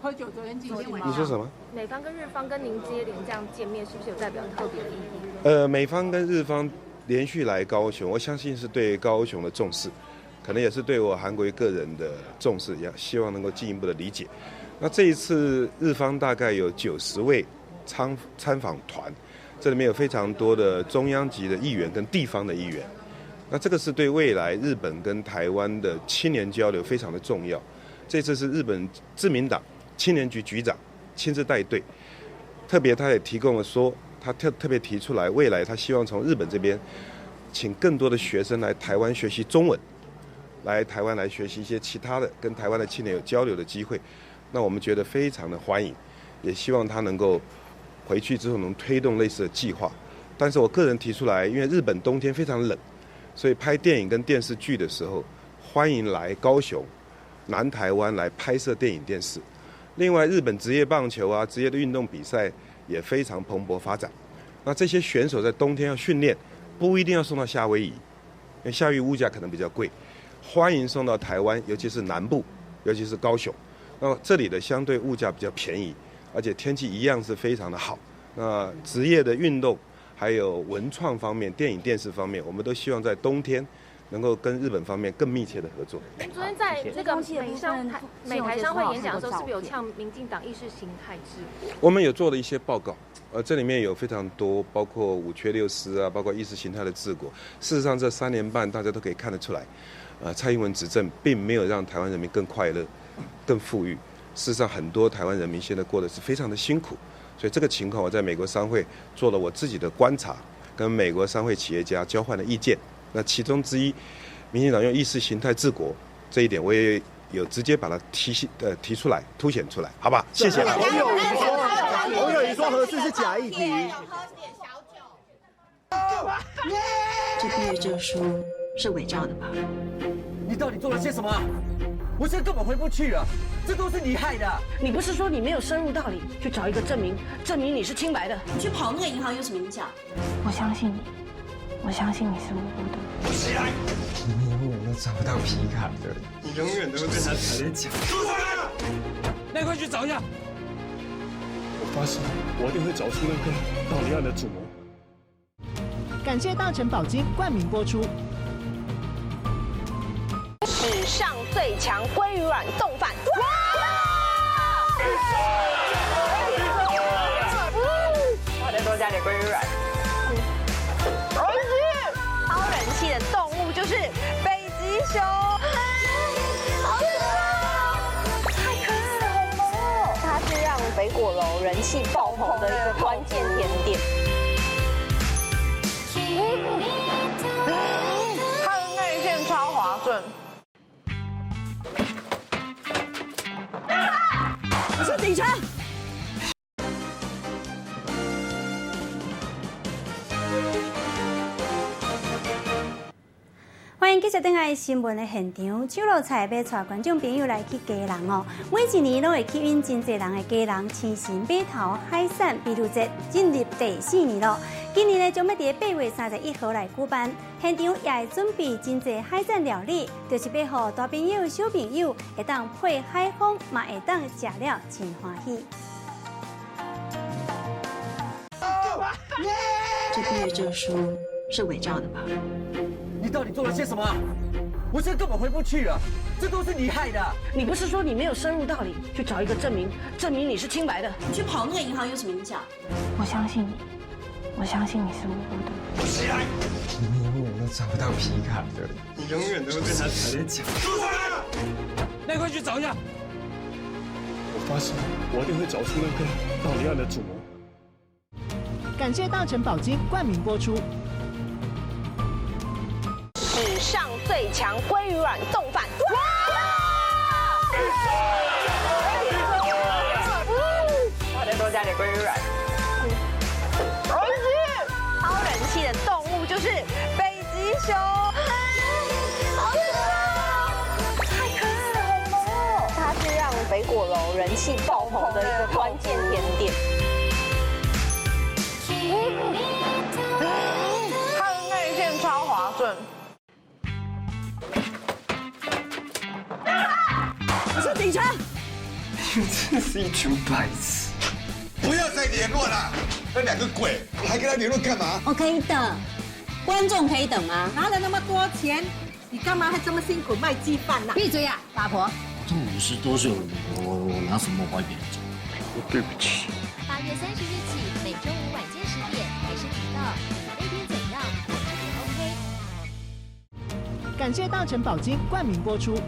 喝酒昨天进行你说什么？美方跟日方跟您接连这样见面，是不是有代表特别的意义？美方跟日方连续来高雄，我相信是对高雄的重视，可能也是对我韩国瑜个人的重视，也希望能够进一步的理解。那这一次日方大概有90位参访团，这里面有非常多的中央级的议员跟地方的议员，那这个是对未来日本跟台湾的青年交流非常的重要。这次是日本自民党青年局局长亲自带队，特别他也提供了说，他特别提出来，未来他希望从日本这边请更多的学生来台湾学习中文，来台湾来学习一些其他的跟台湾的青年有交流的机会。那我们觉得非常的欢迎，也希望他能够回去之后能推动类似的计划。但是我个人提出来，因为日本冬天非常冷，所以拍电影跟电视剧的时候，欢迎来高雄、南台湾来拍摄电影电视。另外，日本职业棒球啊、职业的运动比赛也非常蓬勃发展。那这些选手在冬天要训练，不一定要送到夏威夷，因为夏威夷物价可能比较贵，欢迎送到台湾，尤其是南部，尤其是高雄。那么这里的相对物价比较便宜，而且天气一样是非常的好。那职业的运动，还有文创方面、电影电视方面，我们都希望在冬天能够跟日本方面更密切的合作。昨天在那个美台商会演讲的时候，是不是有呛民进党意识形态治国？我们有做了一些报告，这里面有非常多，包括5缺6失啊，包括意识形态的治国。事实上，这3年半大家都可以看得出来，蔡英文执政并没有让台湾人民更快乐、更富裕。事实上，很多台湾人民现在过得是非常的辛苦，所以这个情况，我在美国商会做了我自己的观察，跟美国商会企业家交换了意见。那其中之一，民进党用意识形态治国这一点，我也有直接把它提出来，凸显出来，好吧？谢谢。侯友宜说核四是假议题。这毕业证书是伪造的吧？你到底做了些什么？我现在根本回不去了，这都是你害的。你不是说你没有深入到底去找一个证明，证明你是清白的？你去跑那个银行有什么影响？我相信你，我相信你是无辜的。起来！你永远都找不到皮卡的，你永远都会被他踩在脚。住手！那快去找一下。我发誓，我一定会找出那个盗离案的主谋。感谢大成宝金冠名播出。史上最强鲑鱼卵冻饭！哇！我再多加点鲑鱼卵。超人气的动物就是北极熊，好可爱，太可爱了，好萌哦！它是让北果楼人气爆棚的一个关键甜点。它的内馅超滑顺。我是警察。欢迎继续转来新闻的现场，手路菜欲带观众朋友来去基隆哦。每一年拢会吸引真济人的基隆青神码头海产美女节进入第4年咯。今年呢，将欲伫8月31号来举办，现场也会准备真济海产料理，就是欲予大朋友、小朋友会当配海风，嘛会当食了真欢喜。这毕业证书是伪造的吧？你到底做了些什么？我现在根本回不去了，这都是你害的。你不是说你没有深入到底去找一个证明，证明你是清白的？你去跑那个银行有什么影响？我相信你，我相信你是无辜的。起来！你永远都找不到皮卡的，你永远都会被他踩在脚。住手！那快去找一下。我发誓，我一定会找出那个盗离案的主谋。感谢大成宝金冠名播出。史上最强鲑鱼卵冻饭！哇！我再多加点鲑鱼卵。超人气的动物就是北极熊，好可爱，太可爱了，好萌哦！它是让北果楼人气爆棚的一个关键甜点。你们真是一群白痴！不要再联络了，那两个鬼，你还跟他联络干嘛？我可以等，观众可以等吗？拿了那么多钱，你干嘛还这么辛苦卖鸡饭呢？闭嘴啊，八婆！我都50多岁了，我拿什么还别人？我对不起。8月30日起，每周五晚间10点，台视频道，你那边怎样，我这边 OK。感谢大成宝金冠名播出。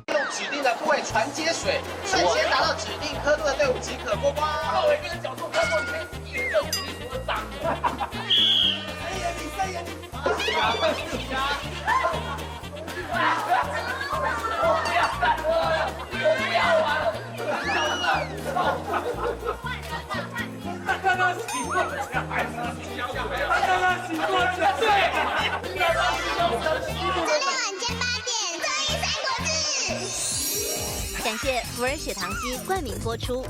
用指定的部位传接水，率先达到指定刻度的队伍即可过关。那我一个角度刻度里面一个指定的长。哎呀，你三呀你！我不要再喝了，我不要玩了。他刚刚洗过脚，他刚刚洗过脚，对。周六晚间8点，综艺三国志。感谢福尔血糖机冠名播出。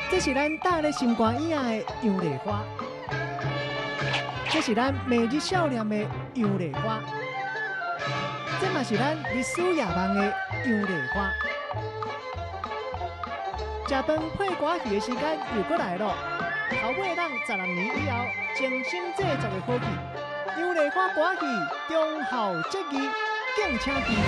这是咱搭咧心肝椅仔的杨丽花，这是咱每日少年的杨丽花。这嘛是咱历史夜望的杨丽花。食饭配歌戏的时间又阁来了，头尾人16年以后精心制作的好戏《杨丽花歌戏》忠孝节义，敬请期待。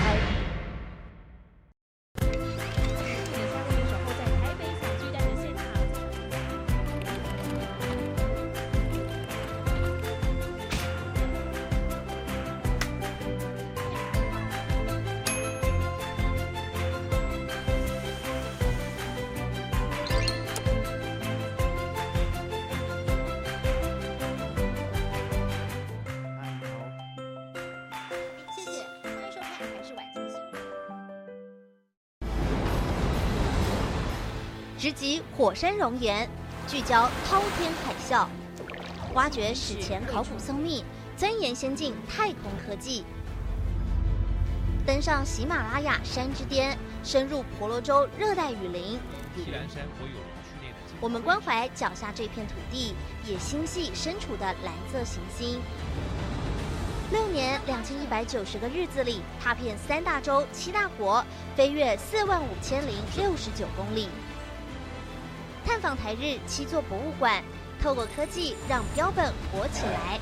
直击火山熔岩，聚焦滔天海啸，挖掘史前考古僧秘，钻研先进太空科技，登上喜马拉雅山之巅，深入婆罗洲热带雨林。我们关怀脚下这片土地，也心系身处的蓝色行星。6年2190个日子里，踏遍3大洲7大国，飞越45069公里。探访台日7座博物馆，透过科技让标本活起来。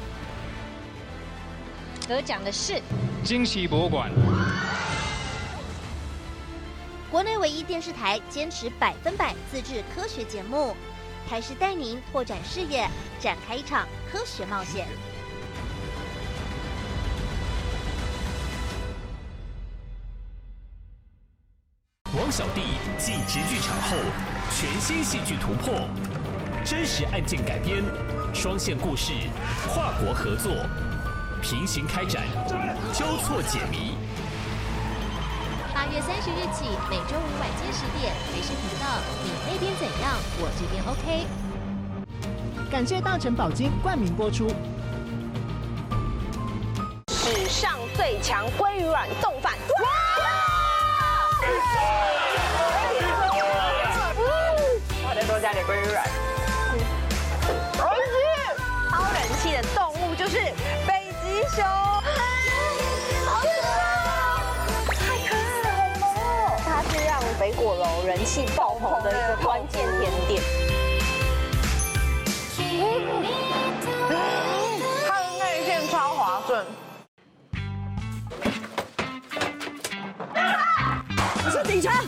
得奖的是惊喜博物馆。国内唯一电视台坚持100%自制科学节目，台视带您拓展视野，展开一场科学冒险。王小弟继直剧场后，全新戏剧突破，真实案件改编，双线故事，跨国合作，平行开展，纠错解谜。8月30日起，每周五晚间10点，台视频道，你那边怎样，我这边 OK。感谢大成宝金冠名播出。史上最强鲑鱼卵冻饭。我再多加点鲑鱼卵。超人气的动物就是北极熊，好可爱，太可爱了，好萌哦！它是让北果楼人气爆棚的一个关键甜点。它的内馅超滑顺。我是警察。你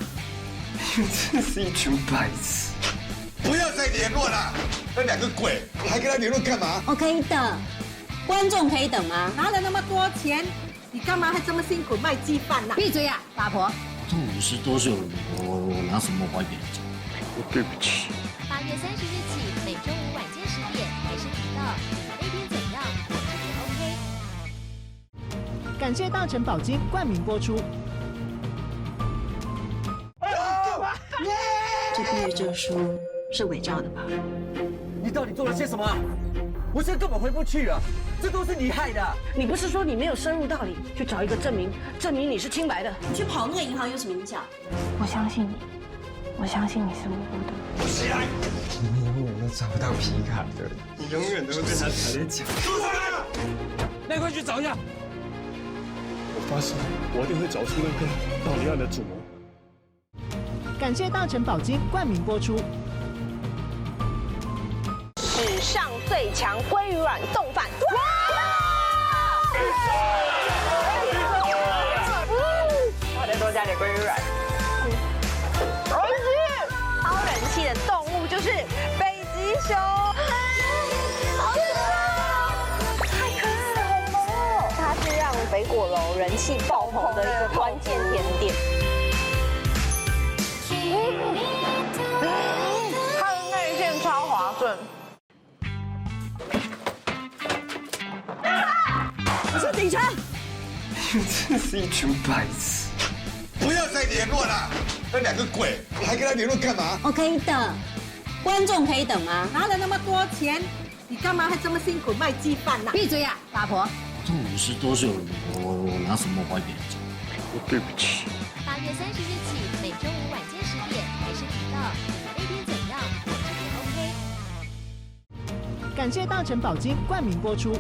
们真是一群白痴！不要再联络了，那两个鬼，你还跟他联络干嘛？我可以等，观众可以等吗？拿了那么多钱，你干嘛还这么辛苦卖鸡饭呢？闭嘴啊，八婆！都50多岁了，我拿什么还别人？我对不起。8月30日起，每周五晚间10点，台视频道，你那边怎样，我这边 OK。感谢大成宝金冠名播出。这毕业证书是伪造的吧？你到底做了些什么？我现在根本回不去了，这都是你害的。你不是说你没有深入到底去找一个证明，证明你是清白的？你去跑那个银行有什么影响？我相信你，我相信你是无辜的。我起来！你永远都找不到皮卡的，你永远都会被他踩在脚。那快去找一下，發誓，我一定會找出那個盜你案的主謀。感謝大成寶金冠名播出。史上最強鮭魚卵丼飯。哇！我再多加點鮭魚卵。好吃！超人氣的動物就是北極熊。好可愛，太可愛了，好萌哦！它是讓北果樓人氣爆棚的一個關鍵甜點。它的內餡超滑順。我是警察。你們真是一群白痴！不要再聯絡了，那兩個鬼，你還跟他聯絡幹嘛？我可以等，觀眾可以等嗎？拿了那麼多錢，你幹嘛還這麼辛苦賣雞飯呢？閉嘴呀，八婆！我都50多歲了，我拿什麼還給你？我對不起。8月30日起，每週五晚間10點，台視頻道，你那邊怎樣，我這邊 OK。感謝大成寶金冠名播出。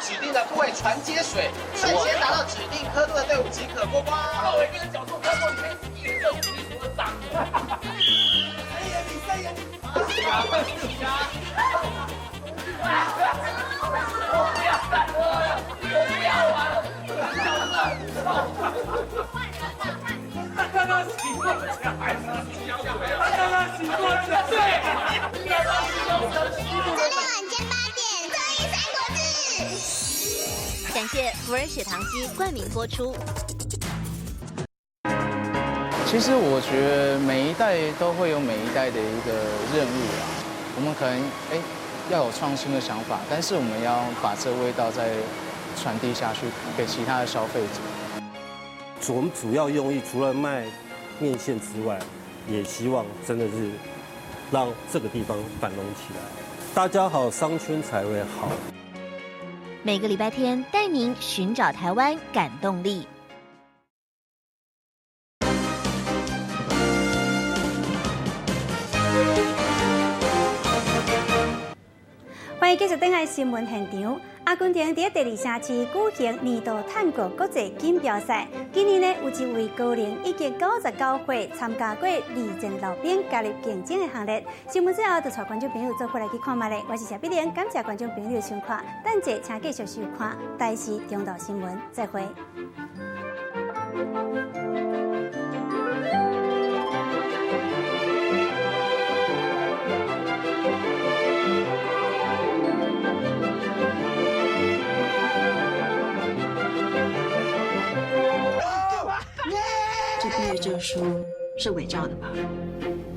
指定的部位傳接水，率先達到指定刻度的隊伍即可過關。我一個人腳臭，刻度裡面一人就一除了髒。哎呀，你三呀！我不要再喝了，我不要玩了，他剛剛洗過腳，還是洗腳？他剛剛洗過腳，對。周六晚間8點，綜藝三國志。感謝福爾血糖機冠名播出。其實我覺得每一代都會有每一代的一個任務啊。我們可能要有創新的想法，但是我們要把這味道再傳遞下去給其他的消費者。我們主要用意除了賣麵線之外，也希望真的是讓這個地方繁榮起來，大家好，商圈才會好。每個禮拜天帶您尋找台灣感動力。歡迎繼續轉來新聞現場。阿根廷佇第二城市舉行年度探戈國際錦標賽。今年呢，有一位高齡已經99歲參加過二戰老兵加入競爭的行列。新聞最後就帶觀眾朋友做伙來去看覓咧。我是謝碧玲，感謝觀眾朋友的收看。等下請繼續收看台視中道新聞，再會。這畢業證書是偽造的吧？